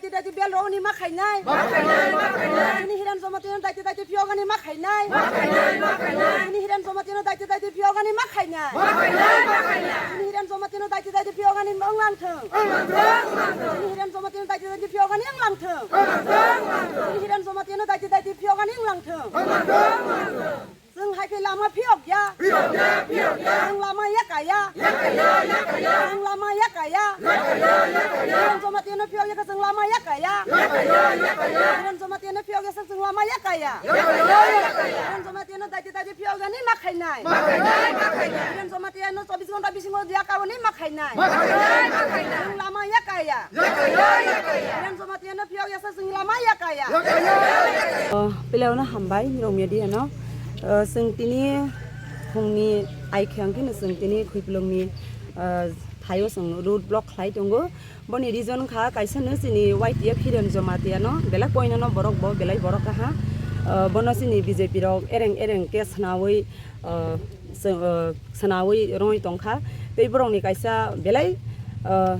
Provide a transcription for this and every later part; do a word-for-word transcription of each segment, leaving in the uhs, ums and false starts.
Daiti daiti bel rogni ma khainai. Ma khainai, ma khainai. Chini Hiren Jamatia no daiti daiti phiyogani ma khainai. Ma khainai, ma khainai. Chini Hiren Jamatia no daiti daiti phiyogani ma khainai. Ma khainai, ma khainai. Chini Hiren Jamatia no daiti daiti phiyogani wnglang thung. Wnglang thung, wnglang thung. Chini Hiren Jamatia no daiti daiti phiyogani wnglang thung. Wnglang thung, wnglang thung. Chini Hiren Jamatia no daiti daiti phiyogani wnglang thung. Wnglang thung, wnglang thung. Chwng hai khe lama phiyok ya. Phiyok ya, phiyok ya. Chwng lama ya kaya. Ya kaya, ya kaya. Chwng lama ya kaya. Ya kaya, ya kaya. Hiren Jamatia no phiyok ya khe chwng lama ya kaya. Ya kaya, ya kaya. Hiren Jamatia no phiyok ya khe chwng lama ya kaya. Ya kaya, ya kaya. Hiren Jamatia no daiti daiti phiyok ya ni ma khainai. Ma khainai, ma khainai. Hiren Jamatia no chobbish ghonta bisingo ya kabo ni ma khainai. Ma khainai, ma khainai. Chwng lama ya kaya. Ya kaya, ya kaya. Hiren Jamatia no phiyok ya khe chwng lama ya kaya. Ya kaya, ya kaya. Oh, peleono hambai, nirok media no. Uh, chwng tini phungni ai khe ang kheno chwng tini Khuipulungni, uh, thaio chwng road block khlai tongo. Boni reason kha kaisa no chini Y T F Hiren Jamatia no belai poino no borok bo belai borok kaha. Uh, bono chini B J P rok ereng ereng khe swnawi, uh, sw-, uh, swnawi rwngwi tongkha. Tei borokni kaisa belai, uh,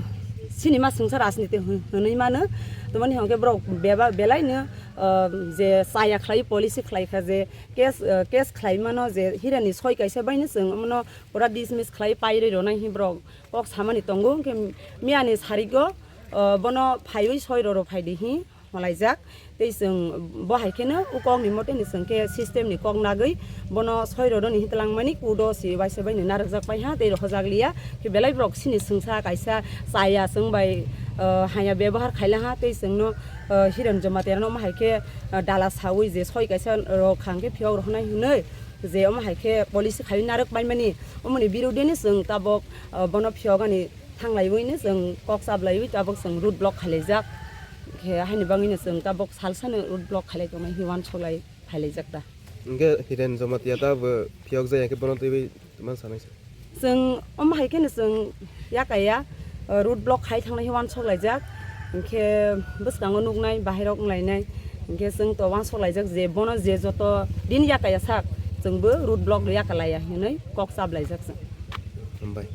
sinima swngsa rajniti hwn-, hwnwi mano. Tamoni hwnkhe borok beba-, belaino, uh, je chaya khlai policy khlai kha je case, uh, case khlai mano je Hiren ni soi kaisa baino chwng omono pura dismiss khlai pairwi rwnai hi borok kok samani tongo. Hwnkhe miyani sarigo, uh, bono phaiwi soi roro phaidi hi malaijak. Tei chwng bo hai kheno o kokni moteni chwng khe system ni kok nagwi bono soi roro ni hi twlangmani kudo si waisa bai ni narwkjak pai ha tei rohorjak liya. Khe belai borok sini swngsa kaisa chaya chwng bai, uh, haya bebohar khaila ha tei chwngno, uh, Hiren Jamatia no ma hai khe, uh, dala sawi je soi kaisa rok khang khe phiyok rohonai hinwi je omo hai khe policy khaiwi narwk paimani omoni birodini chwng tabok, uh, bono phiyogani thanglaiwi no chwng kok chablaiwi tabok chwng road block khailaijak. Khe haini bagwino chwng tabok salsano road block khailai tongnai hinwi uansuk lai khailaijak ta. Hwnkhe Hiren Jamatia ta bo phiyok jaya khe bono twiwi tongma sanai se. Chwng omo hai kheno chwng yakaya, uh, road block khai thangnai hinwi uansuk laijak. Hwnkhe bwskango nuknai bahairok wnglainai. Hwnkhe chwng to uansuk laijak je bono je joto din yakaya sak chwngbo road block yakalaiya hinwi kok chablai jak chwng. Hambai.